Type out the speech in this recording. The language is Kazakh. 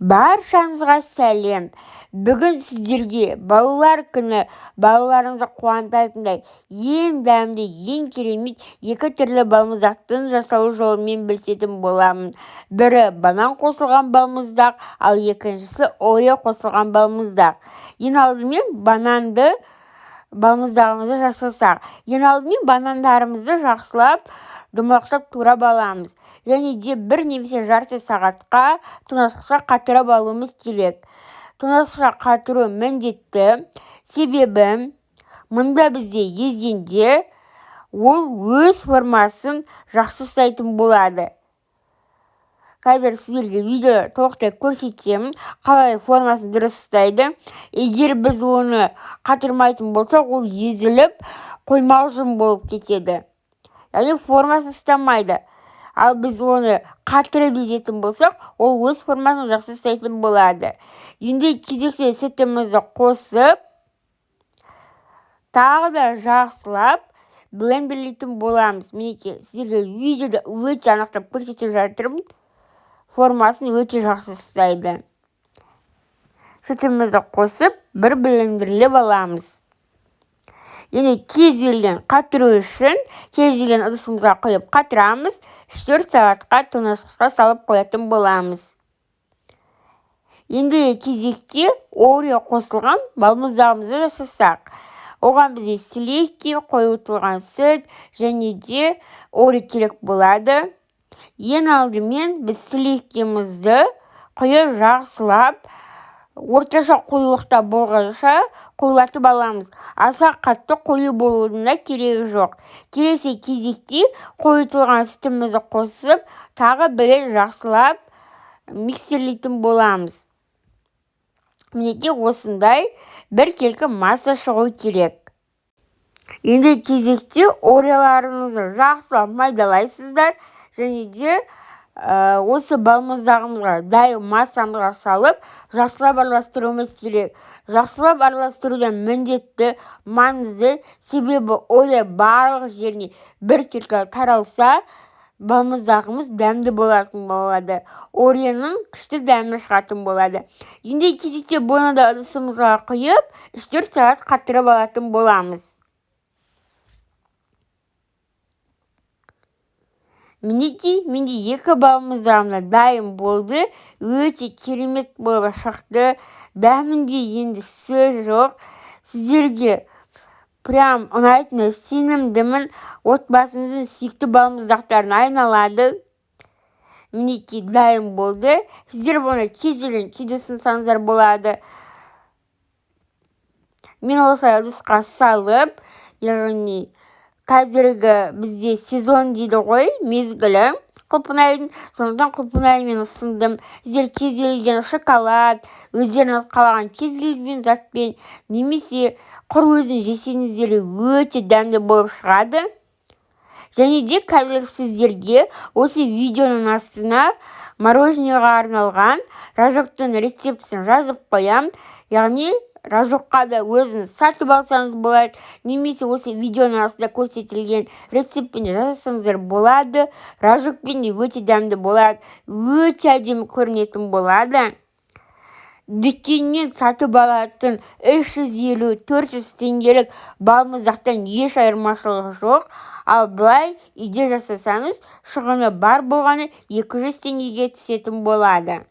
Баршаңызға сәлем! Бүгін сіздерге балалар күні балаларыңызды қуантатындай ең дәмді, ең керемет екі түрлі балмұздақтың жасалу жолымен бөлісетін боламын. Бірі банан қосылған балмұздақ, ал екіншісі Орео қосылған балмұздақ. Ең алдымен бананды балмұздағымызды жасасақ. Ең алдымен банандарымызды жақсылап домалақтап турап аламыз. Және де бір немесе жарты сағатқа тоңазытқышқа қатырып алуымыз керек. Тоңазытқышқа қатыру міндетті, себебі мұнда бізде езгенде ол өз формасын жақсы ұстайтын болады. Қазір сіздерге видео толықтай көрсетемін, қалай формасын дұрыс ұстайды. Егер біз оны қатырмайтын болсақ, ол езіліп қоймалжың болып кетеді. Яғни формасын ұстамайды. Ал біз оны қатырып езетін болсақ, ол өз формасын жақсы ұстайтын болады. Енді кезекте сүтімізді қосып, тағы да жақсылап блендерлейтін боламыз. Мінекей, сіздерге видеода өте анықтап көрсетіп жатырмын. Формасын өте жақсы ұстайды. Сүтімізді қосып, бір блендерлеп аламыз. Енді кез келген қатыру үшін кез келген ыдысымызға құйып қатырамыз. 3-4 сағатқа тоңазытқышқа салып қоятын боламыз. Енді кезекте Орео қосылған балмұздағымызды жасасақ. Оған бізге сливки, қойытылған сүт және де Орео керек болады. Ең алдымен біз сливкимізді құйып жақсылап орташа қоюлықта болғанша қоюлатып аламыз. Аса қатты қою болудың да керегі жоқ. Келесі кезекте қойытылған сүтімізді қосып, тағы бір рет жақсылап миксерлейтін боламыз. Мінекей, осындай біркелкі масса шығу керек. Енді кезекте Ореоларыңызды жақсылап майдалайсыздар және де осы балмұздағымызға дайын массамызға салып, жақсылап араластыруымыз керек. Жақсылап араластыру міндетті, маңызды, себебі Орео барлық жеріне біркелкі таралса, балмұздағымыз дәмді болатын болады. Ореоның күшті дәмі шығатын болады. Енді кезекте бұны да ыдысымызға құйып, 3-4 сағат қатырып алатын боламыз. Мінекей, менде екі балмұздағым да дайын болды. Өте керемет болып шықты. Дәмінде енді сөз жоқ. Сіздерге прям ұнайтынына сенімдімін. Отбасымыздың сүйікті балмұздақтарына айналады. Мінекей, дайын болды. Сіздер бұны кез келген кезде ұсынсаңыздар болады. Мен осылай ыдысқа салып, яғни қазіргі бізде сезон дейді ғой, мезгілі құлпынайдың, сондықтан құлпынаймен ұсындым. Сіздер кез келген шоколад, өздеріңіз қалаған кез келген затпен, немесе құр өзін жесеңіздер өте дәмді болып шығады. Және де қазір сіздерге осы видеоның астына мороженоеға арналған рожоктың рецептісін жазып қоямын. Яғни рожокқа да өзіңіз сатып алсаңыз болады, немесе осы видеоның астында көрсетілген рецептпен де жасасаңыздар болады. Рожокпен де өте дәмді болады, өте әдемі көрінетін болады. Дүкеннен сатып алатын 350-400 теңгелік балмұздақтан еш айырмашылығы жоқ. Ал былай үйде жасасаңыз, шығыны бар болғаны 200 теңгеге түсетін болады.